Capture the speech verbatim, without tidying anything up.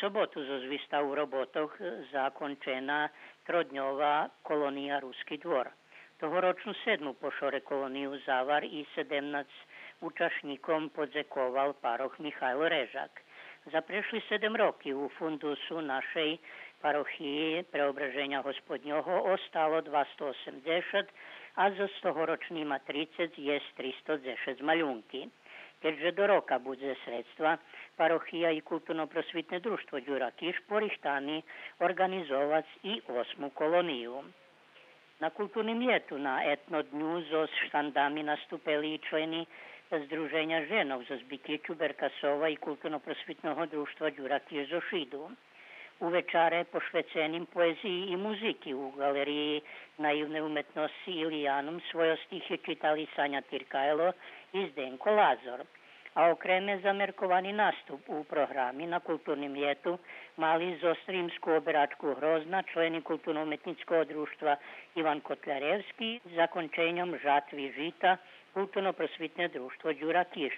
Соботу зоз виставу роботох закончена тродньова колония Руски двор. Тогорочну седму по шоре колонию Завар и седемнац учашнїком подзековал парох Михайло Режак. За прешли седем роки у фундусу нашей парохиї Преображеня Господнього остало двасто осемдзешат, а зоз тогорочнима трицец єст тристо дзешец малюнки. Кед же до рока будзе средства, парохия и Културно-просвитне дружтво Дюра Киш порихтани орґанизовац и осму колонию. На Културним лєту на Етно дню зоз штандами наступели и члени Здруженя женох зоз Бикичу, Беркасова и Културно-просвитного дружтва Дюра Киш зоз Шиду. У вечаре, пошвеценим поезиї и музики у ґалериї наивней уметносци Илиянум, свойо стихи читали Саня Тиркайло и Зденко Лазор. А окреме замерковани наступ у програми на Културним лєту мали зоз Римску оберачку Грозна члени Културно-уметнїцкого дружтва Иван Котляревски, законченьом Жатви жита Културно-просвитне дружтво Дюра Киш.